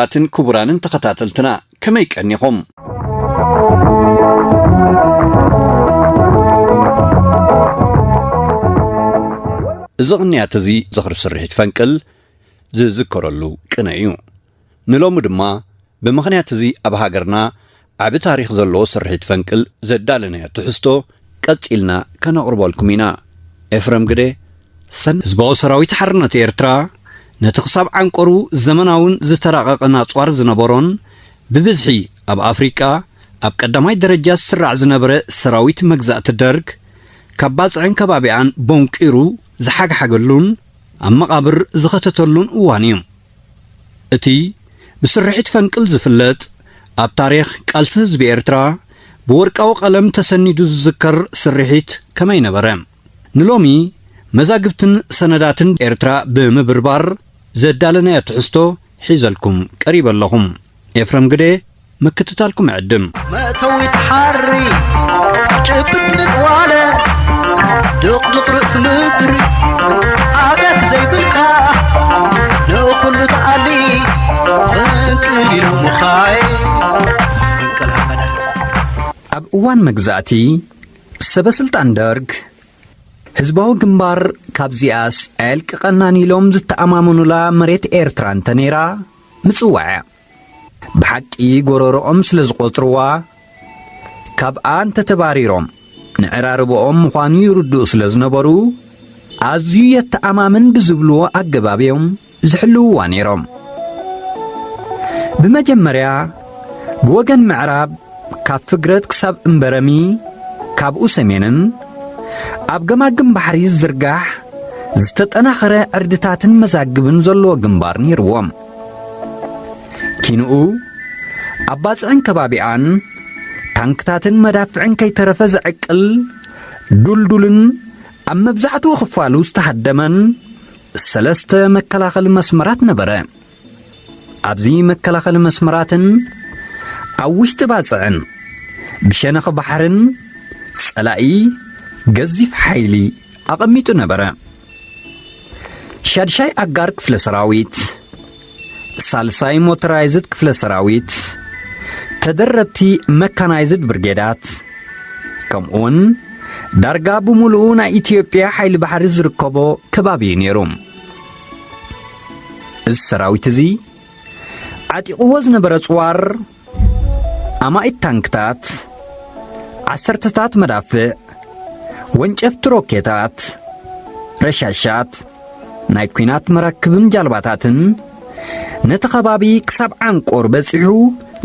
ክቡራትን ክቡራንን ተኸታተልትና፣ ከመይ ቀኒኹም? እዚ ቅንያት እዚ ዝኽሪ ስርሒት ፈንቅል ዝዝከረሉ ቅነ እዩ። ንሎሚ ድማ ብምኽንያት እዚ ኣብ ሃገርና ዓቢ ታሪኽ ዘለዎ ስርሒት ፈንቅል ዘዳለናዮ ትሕዝቶ ቀጺልና ከነቕርበልኩም ኢና። ኤፍረም ግደ፣ ሰን ህዝባዊ ሰራዊት ሓርነት ኤርትራ ነቲ ክሳብ ዓንቀሩ ዘመናውን ዝተራቐቐን ኣጽዋር ዝነበሮን ብብዝሒ ኣብ ኣፍሪቃ ኣብ ቀዳማይ ደረጃ ዝስራዕ ዝነበረ ሰራዊት መግዛእቲ ደርግ ካብ ባጽዕን ከባቢኣን ቦንቂሩ ዝሓግሓገሉን ኣብ መቓብር ዝኸተተሉን እዋን እዩ። እቲ ብስርሒት ፈንቅል ዝፍለጥ ኣብ ታሪኽ ቃልሲ ህዝቢ ኤርትራ ብወርቃዊ ቀለም ተሰኒዱ ዝዝከር ስርሒት ከመይ ነበረ? ንሎሚ መዛግብትን ሰነዳትን ኤርትራ ብምብርባር ዘዳለናዮ ትሕዝቶ ሒዘልኩም ቀሪበ ኣለኹም። ኤፍረም ግደ፣ ምክትታልኩም ዕድም። መእተዊት ሓሪ ጭብጥ ንጥዋለ ድቕድቕ ርእሲ ምድሪ ዓገት ዘይብልካ ንኹሉ ተኣሊ ፈንቅል ኢሎምኻይ ፈንቅል ኣበዳ። ኣብ እዋን መግዛእቲ ሰበ ስልጣን ደርግ ህዝባዊ ግንባር ካብዚኣስ ኣየልቅቐናን ኢሎም ዝተኣማመኑላ መሬት ኤርትራ እንተ ነይራ ምጽዋዕ እያ። ብሓቂ ጎረሮኦም ስለ ዝቖጽርዋ፣ ካብኣ እንተተባሪሮም ንዕራርቦኦም ምዃኑ ይርድኡ ስለ ዝነበሩ፣ ኣዝዩ የተኣማምን ብዝብልዎ ኣገባብ እዮም ዝሕልውዋ ነይሮም። ብመጀመርያ፣ ብወገን ምዕራብ ካብ ፍግረት ክሳብ እምበረሚ፣ ካብኡ ሰሜንን ኣብ ገማግም ባሕሪ ዝዝርጋሕ ዝተጠናኸረ ዕርድታትን መዛግብን ዘለዎ ግንባር ነይርዎም። ኪንኡ ኣብ ባጽዕን ከባቢኣን ታንክታትን መዳፍዕን ከይተረፈ ዘዕቅል ዱልዱልን ኣብ መብዛሕትኡ ክፋሉ ዝተሃደመን ሰለስተ መከላኸሊ መስመራት ነበረ። ኣብዚ መከላኸሊ መስመራትን ኣብ ውሽጢ ባጽዕን ብሸነኽ ባሕርን ጸላኢ ገዚፍ ሓይሊ ኣቐሚጡ ነበረ። ሻድሻይ ኣጋር ክፍለ ሰራዊት፣ ሳልሳይ ሞተራይዝድ ክፍለ ሰራዊት፣ ተደረብቲ መካናይዝድ ብርጌዳት፣ ከምኡውን ዳርጋ ብምሉኡ ናይ ኢትዮጵያ ሓይሊ ባሕሪ ዝርከቦ ከባቢ እዩ ነይሩ። እዚ ሰራዊት እዚ ዓጢቕዎ ዝነበረ ጽዋር፣ ኣማኢት ታንክታት፣ ዓሰርተታት መዳፍዕ፣ ወንጨፍቲ ሮኬታት፣ ረሻሻት፣ ናይ ኲናት መራክብን ጃልባታትን ነቲ ከባቢ ክሳብ ዓንቆር በጺሑ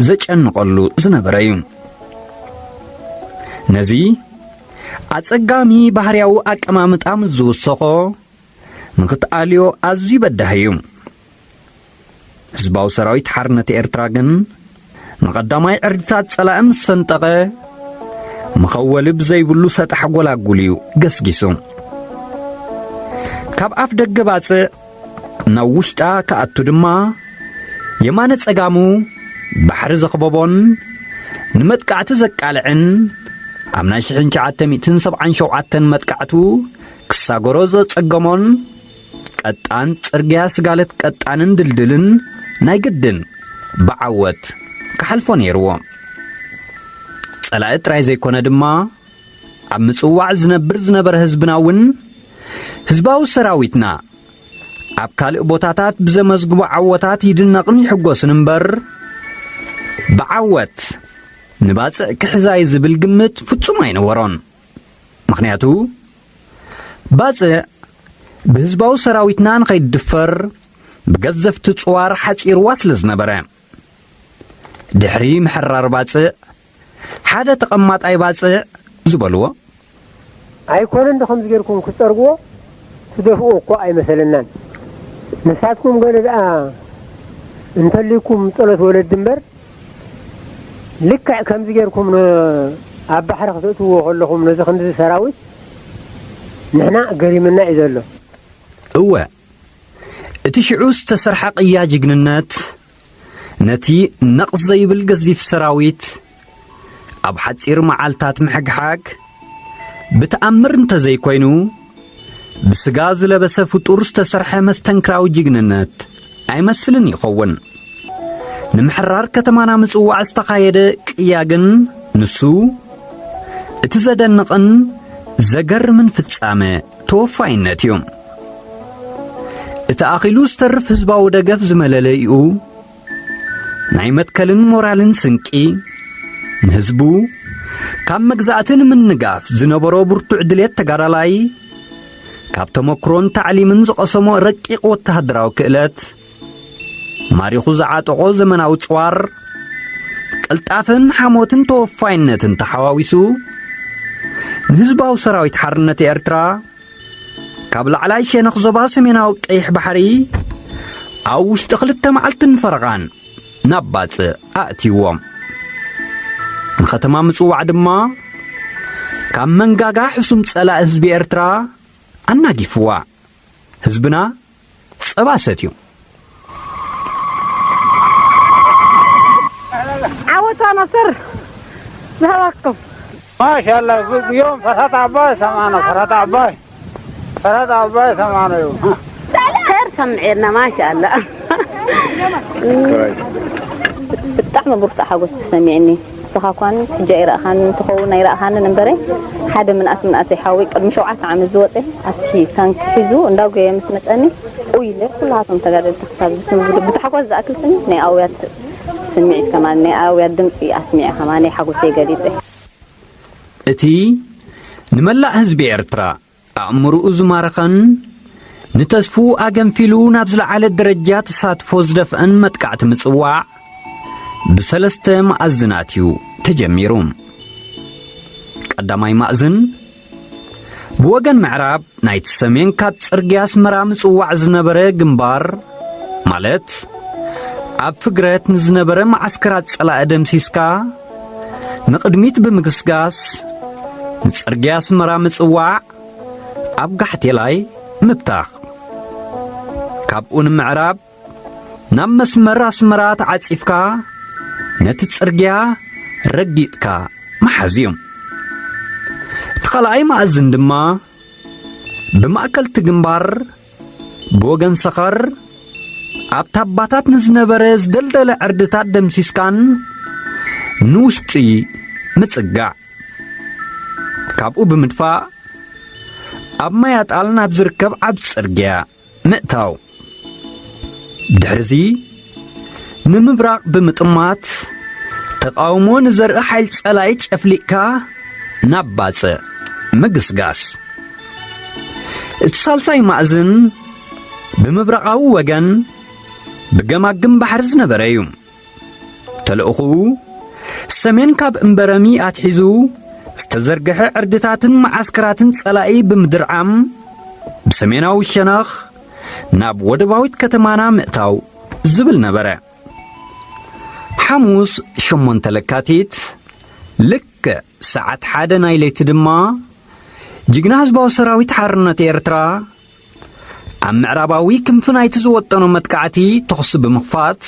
ዘጨንቐሉ ዝነበረ እዩ። ነዚ ኣጸጋሚ ባህርያዊ ኣቀማምጣ ምስ ዝውሰኾ፣ ንኽትኣልዮ ኣዝዩ በዳሂ እዩ። ህዝባዊ ሰራዊት ሓርነት ኤርትራ ግን ንቐዳማይ ዕርድታት ጸላኢ ምስ ሰንጠቐ፣ መኸወሊ ብዘይብሉ ሰጣሕ ጎላጉል እዩ ገስጊሱ። ካብ ኣፍ ደገ ባጽዕ ናብ ውሽጣ ክኣቱ ድማ፣ የማነ ጸጋሙ ባሕሪ ዘኽበቦን ንመጥቃዕቲ ዘቃልዕን፣ ኣብ ናይ ሽሕን ትሽዓተ ሚእትን ሰብዓን ሸውዓተን መጥቃዕቱ ክሳገሮ ዘጸገሞን ቀጣን ጽርግያ ስጋለት ቀጣንን ድልድልን ናይ ግድን ብዓወት ክሓልፎ ነይርዎ። ጸላኢ ጥራይ ዘይኮነ ድማ፣ ኣብ ምጽዋዕ ዝነብር ዝነበረ ህዝብና እውን፣ ህዝባዊ ሰራዊትና ኣብ ካልእ ቦታታት ብዘመዝግቦ ዓወታት ይድነቕን ይሕጎስን እምበር፣ ብዓወት ንባጽዕ ክሕዛይ ዝብል ግምት ፍጹም ኣይነበሮን። ምኽንያቱ፣ ባጽዕ ብህዝባዊ ሰራዊትና ንኸይትድፈር ብገዘፍቲ ጽዋር ሓጺርዋ ስለ ዝነበረ። ድሕሪ ምሕራር ባጽዕ፣ ሓደ ተቐማጣይ ባጽዕ ዝበልዎ፣ ኣይኮነን ዶ ከምዚ ጌርኩም ክትጸርግዎ ትደፍእዎ እኮ ኣይመሰለናን። ንሳትኩም ገለ ደኣ እንተልይኩም ጸሎት ወለዲ እምበር፣ ልክዕ ከምዚ ጌርኩም ን-፣ ኣብ ባሕሪ ክተእትውዎ ከለኹም ነዚ ክንድዚ ሰራዊት ንሕና ገሪምና እዩ ዘሎ። እወ፣ እቲ ሽዑ ዝተሰርሐ ቅያ ጅግንነት ነቲ ነቕ ዘይብል ገዚፍ ሰራዊት ኣብ ሓጺር መዓልታት ምሕግሓግ ብተኣምር እንተዘይኮይኑ፣ ብስጋ ዝለበሰ ፍጡር ዝተሰርሐ መስተንክራዊ ጅግንነት ኣይመስልን ይኸውን። ንምሕራር ከተማና ምጽዋዕ ዝተኻየደ ቅያ ግን፣ ንሱ እቲ ዘደንቕን ዘገርምን ፍጻመ ተወፋይነት እዩ። እቲ ኣኺሉ ዝተርፍ ህዝባዊ ደገፍ ዝመለለይኡ፣ ናይ መትከልን ሞራልን ስንቂ፣ ንህዝቡ ካብ መግዛእቲ ንምንጋፍ ዝነበሮ ብርቱዕ ድሌት ተጋዳላይ፣ ካብ ተመክሮን ታዕሊምን ዝቐሰሞ ረቂቕ ወተሃደራዊ ክእለት፣ ማሪኹ ዝዓጠቖ ዘመናዊ ጽዋር፣ ቅልጣፈን ሓሞትን ተወፋይነትን ተሓዋዊሱ፣ ንህዝባዊ ሰራዊት ሓርነት ኤርትራ፣ ካብ ላዕላይ ሸነኽ ዞባ ሰሜናዊ ቀይሕ ባሕሪ፣ ኣብ ውሽጢ ክልተ መዓልትን ፈረቓን ናብ ባጽዕ ኣእትይዎም። ንኸተማ ምጽዋዕ ድማ፣ ካብ መንጋጋ ሕሱም ጸላኢ ህዝቢ ኤርትራ ኣናጊፍዋ። ህዝብና ጸባ ሰትዩ። ዓወት ኣናስር ዝሃባኩም። ማሻላ፣ ጉዮም ፈሳት ዓባይ ሰማኖ፣ ፈሳት ዓባይ፣ ፈሳት ዓባይ ሰማኖ እዩ። ኸር ሰምዔና፣ ማሻላ። ብጣዕሚ ብርቱዕ ሓጎስ ተሰሚዕኒ። ንስኻ እኳን ሕጂ ኣይረኣኻንን ትኸውን ኣይረኣኻንን እምበረ፣ ሓደ ምንኣት ምንኣተይ ሓወይ ቅድሚ ሸውዓተ ዓመት ዝወፀ ኣብቲ ታንክ ሒዙ እንዳጎየ ምስ መፀኒ፣ ኡይ ኢለ ኩላቶም ተጋደልቲ ክሳብ ዝስምብሉ ብታሕጓስ ዝኣክል ስኒ ናይ ኣውያት ስምዒት ከማን ናይ ኣውያት ድምፂ ኣስሚዐ ከማን ናይ ሓጎሰይ ገሊፀ። እቲ ንመላእ ህዝቢ ኤርትራ ኣእምርኡ ዝማረኸን ንተስፍኡ ኣገንፊሉ ናብ ዝለዓለ ደረጃ ተሳትፎ ዝደፍአን መጥቃዕቲ ምጽዋዕ ብሰለስተ መኣዝናት እዩ ተጀሚሩ። ቀዳማይ መኣዝን ብወገን ምዕራብ ናይቲ ሰሜን ካብ ጽርግያ ኣስመራ ምጽዋዕ ዝነበረ ግንባር፣ ማለት ኣብ ፍግረት ንዝነበረ መዓስከራት ጸላኢ ደምሲስካ ንቕድሚት ብምግስጋስ ንጽርግያ ኣስመራ ምጽዋዕ ኣብ ጋሕቴላይ ምብታኽ። ካብኡ ንምዕራብ ናብ መስመር ኣስመራ ተዓጺፍካ ነቲ ጽርግያ ረጊጥካ ምሓዝ እዩ። እቲ ካልኣይ መኣዝን ድማ ብማእከልቲ ግንባር ብወገን ሰኸር ኣብ ታባታት ንዝነበረ ዝደልደለ ዕርድታት ደምሲስካን ንውሽጢ ምጽጋዕ። ካብኡ ብምድፋእ ኣብ ማይ ኣጣል ናብ ዝርከብ ዓቢ ጽርግያ ምእታው። ድሕርዚ ንምብራቕ ብምጥማት ተቓውሞ ንዘርኢ ሓይል ጸላኢ ጨፍሊቕካ ናብ ባጽዕ ምግስጋስ። እቲ ሳልሳይ ማእዝን ብምብራቓዊ ወገን ብገማግም ባሕሪ ዝነበረ እዩ። ተልእኹኡ ሰሜን ካብ እምበረሚ ኣትሒዙ ዝተዘርግሐ ዕርድታትን መዓስከራትን ጸላኢ ብምድርዓም ብሰሜናዊ ሸነኽ ናብ ወደባዊት ከተማና ምእታው ዝብል ነበረ። ሓሙስ ሸሞንተ ለካቲት ልክዕ ሰዓት ሓደ ናይ ለይቲ ድማ ጅግና ህዝባዊ ሰራዊት ሓርነት ኤርትራ ኣብ ምዕራባዊ ክንፊ ናይቲ ዝወጠኖ መጥቃዕቲ ተኹሲ ብምኽፋት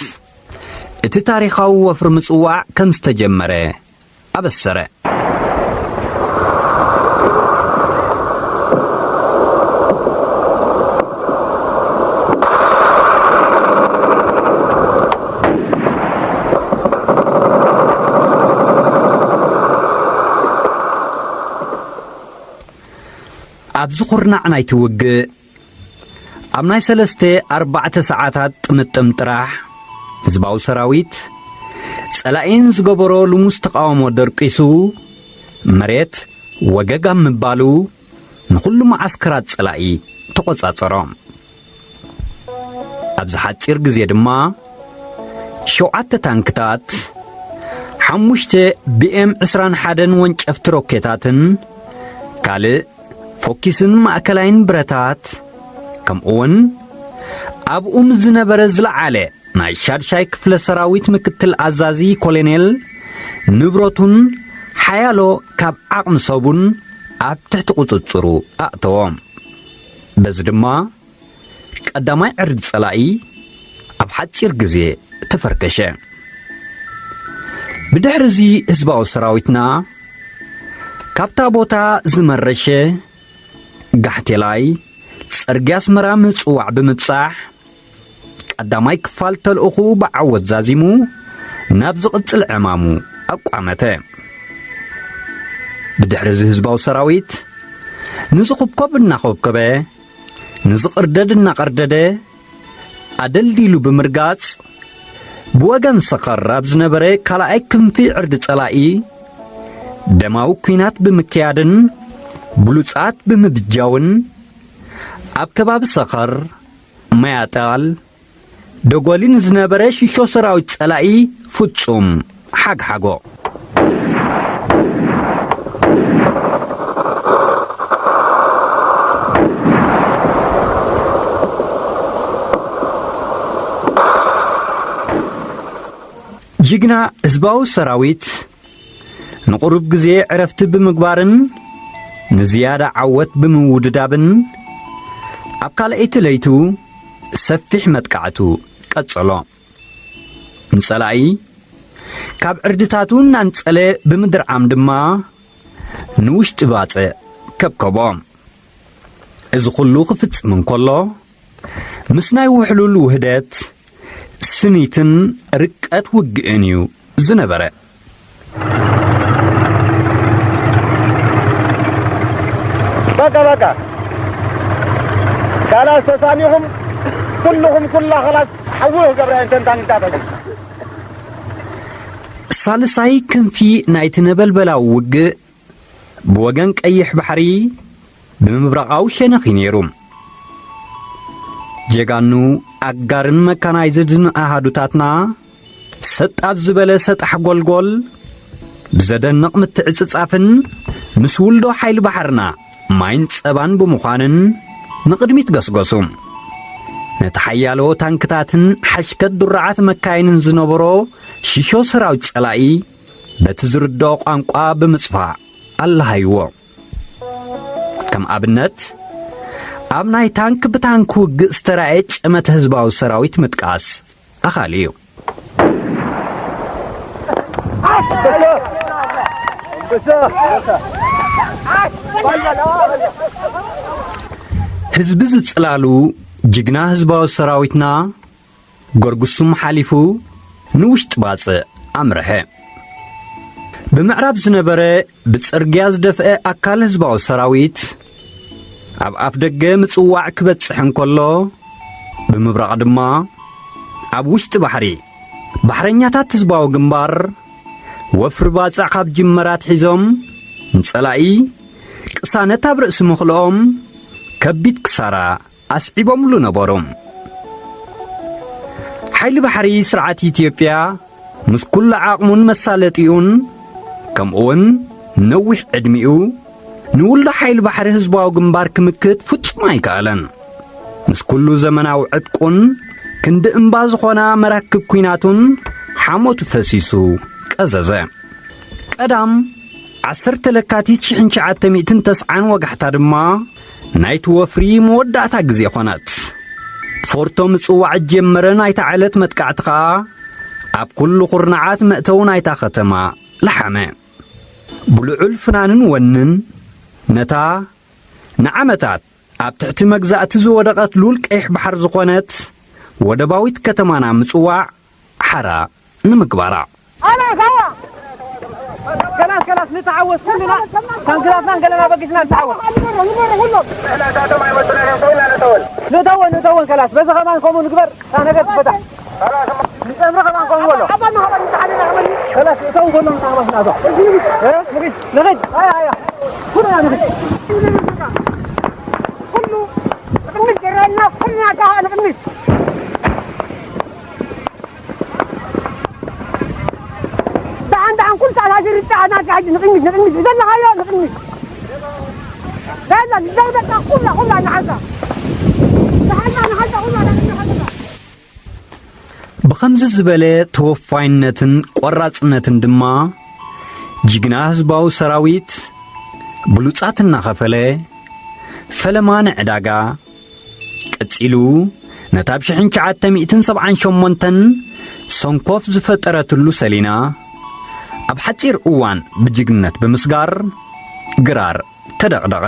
እቲ ታሪኻዊ ወፍሪ ምጽዋዕ ከም ዝተጀመረ ኣበሰረ። ኣብዚ ኹርናዕ ናይቲ ውግእ ኣብ ናይ ሰለስተ ኣርባዕተ ሰዓታት ጥምጥም ጥራሕ ህዝባዊ ሰራዊት ጸላኢን ዝገበሮ ልሙስ ተቓውሞ ደርቂሱ መሬት ወገግ ኣብ ምባሉ ንኹሉ መዓስከራት ጸላኢ ተቖጻጸሮም። ኣብዚ ሓጺር ግዜ ድማ ሸውዓተ ታንክታት፣ ሓሙሽተ ቢ ኤም ዕስራን ሓደን ወንጨፍቲ ሮኬታትን ካልእ ፎኪስን ማእከላይን ብረታት፣ ከምኡውን ኣብኡ ምስ ዝነበረ ዝለዓለ ናይ ሻድሻይ ክፍለ ሰራዊት ምክትል ኣዛዚ ኮሎኔል ንብረቱን ሓያሎ ካብ ዓቕሚ ሰቡን ኣብ ትሕቲ ቁጽጽሩ ኣእተዎም። በዚ ድማ ቀዳማይ ዕርዲ ጸላኢ ኣብ ሓጺር ግዜ ተፈርከሸ። ብድሕርዚ ህዝባዊ ሰራዊትና ካብታ ቦታ ዝመረሸ ጋሕቴላይ ጸርጊ ኣስመራ ምጽዋዕ ብምብጻሕ ቀዳማይ ክፋል ተልእኹኡ ብዓወት ዛዚሙ ናብ ዝቕጽል ዕማሙ ኣቋመተ። ብድሕሪ እዚ ህዝባዊ ሰራዊት ንዝኹብኮብ እናኾብኮበ፣ ንዝቕርደድ እናቐርደደ ኣደልዲሉ ብምርጋጽ፣ ብወገን ሰኸር ኣብ ዝነበረ ካልኣይ ክንፊ ዕርዲ ጸላኢ ደማዊ ኲናት ብምክያድን ብሉጻት ብምብጃውን፣ ኣብ ከባቢ ሰኸር፣ ማያጣል፣ ደጎሊ ንዝነበረ ሽሾ ሰራዊት ጸላኢ ፍጹም ሓግሓጎ። ጅግና ህዝባዊ ሰራዊት ንቑሩብ ግዜ ዕረፍቲ ብምግባርን ንዝያዳ ዓወት ብምውድዳብን፣ ኣብ ካልኣይቲ ለይቱ ሰፊሕ መጥቃዕቱ ቀጸሎ። ንጸላኢ ካብ ዕርድታቱ እናንጸለ ብምድርዓም ድማ ንውሽጢ ባጽዕ ከብከቦ። እዚ ኩሉ ክፍጽም እንከሎ፣ ምስ ናይ ውሕሉል ውህደት፣ ስኒትን ርቀት ውግእን እዩ ዝነበረ። በቃ፣ በቃ። ካላስ ተሳኒኹም፣ ኩልኹም፣ ኩላ ካላስ ሓዊ ክገብራ እየን እተን ታንክታተን። ሳልሳይ ክንፊ ናይቲ ነበልበላዊ ውግእ ብወገን ቀይሕ ባሕሪ ብምብራቓዊ ሸነኽ እዩ ነይሩ። ጀጋኑ ኣጋርን መካናይዝድን ኣሃዱታትና ሰጥ ኣብ ዝበለ ሰጣሕ ጎልጎል ብዘደንቕ ምትዕጽጻፍን ምስ ውልዶ ሓይሊ ባሕርና ማይን ጸባን ብምዃንን ንቕድሚት ገስገሱ። ነቲ ሓያሎ ታንክታትን ሓሽከት ድሩዓት መካይንን ዝነበሮ ሽሾ ሰራዊት ጸላኢ በቲ ዝርድኦ ቋንቋ ብምጽፋዕ ኣለሃይዎ። ከም ኣብነት፣ ኣብ ናይ ታንክ ብታንክ ውግእ ዝተራእየ ጨመተ ህዝባዊ ሰራዊት ምጥቃስ ኣኻሊ እዩ። ህዝቢ ዝጽላሉ ጅግና ህዝባዊ ሰራዊትና ጎርጉሱም ሓሊፉ ንውሽጢ ባጽዕ ኣምርሐ። ብምዕራብ ዝነበረ ብጽርግያ ዝደፍአ ኣካል ህዝባዊ ሰራዊት ኣብ ኣፍ ደገ ምጽዋዕ ክበጽሕ እንከሎ፣ ብምብራቕ ድማ ኣብ ውሽጢ ባሕሪ ባሕረኛታት ህዝባዊ ግንባር ወፍሪ ባጽዕ ካብ ጅመራ ኣትሒዞም ንጸላኢ ቅሳነት ኣብ ርእሲ ምኽልኦም ከቢድ ክሳራ ኣስዒቦምሉ ነበሩ። ሓይሊ ባሕሪ ስርዓት ኢትዮጵያ ምስ ኩሉ ዓቕሙን መሳለጢኡን፣ ከምኡውን ነዊሕ ዕድሚኡ፣ ንውልዶ ሓይሊ ባሕሪ ህዝባዊ ግንባር ክምክት ፍጹም ኣይከኣለን። ምስ ኩሉ ዘመናዊ ዕጥቁን ክንዲ እምባ ዝኾና መራክብ ኲናቱን ሓሞቱ ፈሲሱ ቀዘዘ። ቀዳም ዓሰርተ ለካቲት ሽሕን ትሽዓተ ሚእትን ተስዓን ወጋሕታ ድማ ናይቲ ወፍሪ መወዳእታ ግዜ ኾነት። ፎርቶ ምጽዋዕ ዝጀመረ ናይታ ዕለት መጥቃዕቲ ኸኣ ኣብ ኩሉ ኩርናዓት መእተዊ ናይታ ኸተማ ለሓመ። ብልዑል ፍናንን ወንን ነታ ንዓመታት ኣብ ትሕቲ መግዛእቲ ዝወደቐት ሉል ቀይሕ ባሕር ዝኾነት ወደባዊት ከተማና ምጽዋዕ ሓራ ንምግባራ። ኣላ ሳዋ! ከላስ፣ ከላስ፣ ንተዓወት ኩልና። ታንክታትናን ገለና በጊስና ንተዓወት። ንእተወን፣ ንእተወን፣ ከላስ። በዚ ኸማን ከምኡ ንግበር። እታ ነገር ትፈታሕ። ንጸምሪ ኸማን ከምኡ በሎ። ከላስ፣ እተው በሎ፣ ንተዓወት ንኣቶ። እ? ንኺድ፣ ንኺድ። ኣያ፣ ኣያ። ኩልና ንኺድ። ኩሉ ንቕድሚት ገረልና፣ ኩልና ከኣ ንቕድሚት። ደሓን ደሓን ኩሉ ሰዓት ሃገር ይጣዕና፣ ጋሕጂ ንቕድሚት፣ ንቕድሚት፣ ዘለኻዮ ንቕድሚት። ደላ፣ ደላ፣ ኩላ፣ ኩላ ንሓዛ። ደሓና ንሓዛ፣ ኩላ ንሓዛ። ብኸምዚ ዝበለ ተወፋይነትን ቆራጽነትን ድማ፣ ጅግና ህዝባዊ ሰራዊት ብሉጻት እናኸፈለ፣ ፈለማ ንዕዳጋ፣ ቀጺሉ ነታ ብ ሽሕን ትሽዓተ ሚእትን ሰብዓን ሸሞንተን ሰንኮፍ ዝፈጠረትሉ ሰሊና፣ ኣብ ሓጺር እዋን ብጅግንነት ብምስጋር፣ ግራር ተደቕደቐ።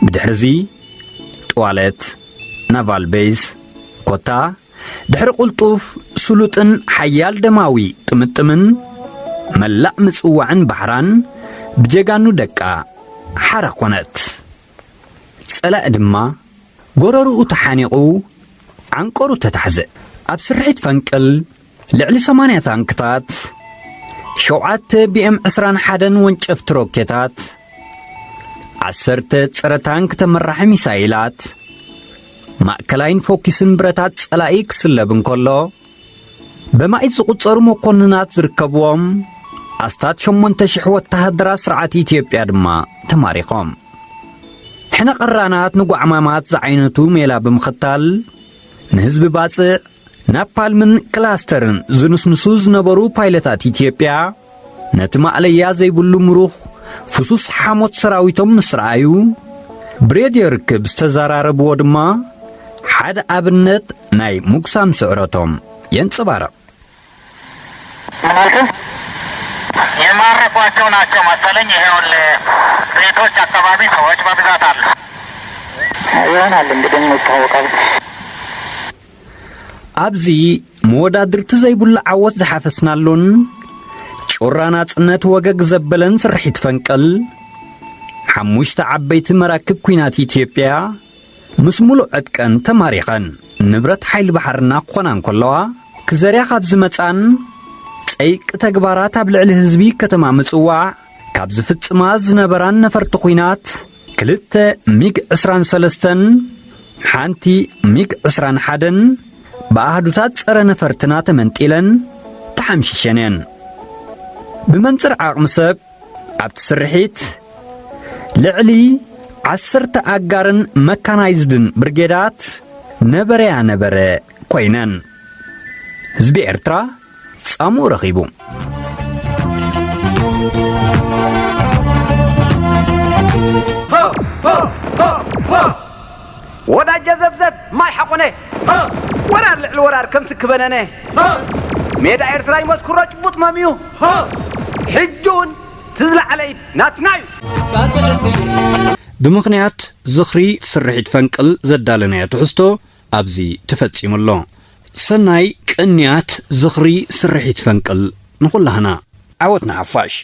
ብድሕርዚ፣ ጥዋለት፣ ናቫል ቤዝ፣ ኮታ፣ ድሕሪ ቅልጡፍ፣ ስሉጥን ሓያል ደማዊ ጥምጥምን፣ መላእ ምጽዋዕን ባሕራን ብጀጋኑ ደቃ ሓራ ኮነት። ጸላኢ ድማ ጎረርኡ ተሓኒቑ፣ ዓንቀሩ ተታሕዘ። ኣብ ስርሒት ፈንቅል፣ ልዕሊ ሰማንያ ታንክታት፣ ሸውዓተ ቢ ኤም ዕስራን ሓደን ወንጨፍቲ ሮኬታት፣ ዓሰርተ ጸረ ታንክ ተመራሒ ሚሳይላት፣ ማእከላይን ፎኪስን ብረታት ጸላኢ ክስለብ እንከሎ፣ በማኢት ዝቑጸሩ መኮንናት ዝርከብዎም ኣስታት ሸሞንተ ሽሕ ወተሃደራት ስርዓት ኢትዮጵያ ድማ ተማሪኾም። ሕነ ቀራናት ንጓዕማማት ዝዓይነቱ ሜላ ብምኽታል፣ ንህዝቢ ባጽዕ፣ ናፓልምን ክላስተርን ዝንስንሱ ዝነበሩ ፓይለታት ኢትዮጵያ፣ ነቲ ማእለያ ዘይብሉ ምሩኽ ፍሱስ ሓሞት ሰራዊቶም ምስ ረኣዩ፣ ብሬድዮ ርክብ ዝተዘራረብዎ ድማ ሓደ ኣብነት ናይ ምጉሳም ስዕረቶም የንጸባርቕ። ምን አልክ? የማረኳቸው ናቸው መሰለኝ። ይሄውልህ ቤቶች አካባቢ ሰዎች በብዛት አሉ። ይሆናል እንግዲህ፣ ይታወቃል። ኣብዚ መወዳድርቲ ዘይብሉ ዓወት ዝሓፈስናሉን ጩራ ናጽነት ወገግ ዘበለን ስርሒት ፈንቅል፣ ሓሙሽተ ዓበይቲ መራክብ ኲናት ኢትዮጵያ ምስ ሙሉእ ዕጥቀን ተማሪኸን፣ ንብረት ሓይሊ ባሕርና ክኾና እንከለዋ፣ ክዘርያ ካብ ዝመጻን ጸይቂ ተግባራት ኣብ ልዕሊ ህዝቢ ከተማ ምጽዋዕ ካብ ዝፍጽማ ዝነበራን ነፈርቲ ኲናት፣ ክልተ ሚግ ዕስራን ሰለስተን ሓንቲ ሚግ ዕስራን ሓደን ብኣሃዱታት ጸረ ነፈርትና ተመንጢለን ተሓምሺሸን እየን። ብመንጽር ዓቕሚ ሰብ ኣብቲ ስርሒት ልዕሊ ዓሰርተ ኣጋርን መካናይዝድን ብርጌዳት ነበረያ ነበረ ኮይነን። ህዝቢ ኤርትራ ጻምኡ ረኺቡ። ወዳጀ ዘብዘብ ማይ ሓቆነ፣ ወራር ልዕሊ ወራር ከምቲ ክበነነ፣ ሜዳ ኤርትራ ይመስክሮ ጭቡጥ መምዩ። ሕጂ እውን እቲ ዝለዓለ ኢድ ናትና እዩ። ብምኽንያት ዝኽሪ ስርሒት ፈንቅል ዘዳለናዮ ትሕዝቶ ኣብዚ ተፈጺሙ ኣሎ። ሰናይ ቅንያት ዝኽሪ ስርሒት ፈንቅል ንኹላህና። ዓወት ንሓፋሽ።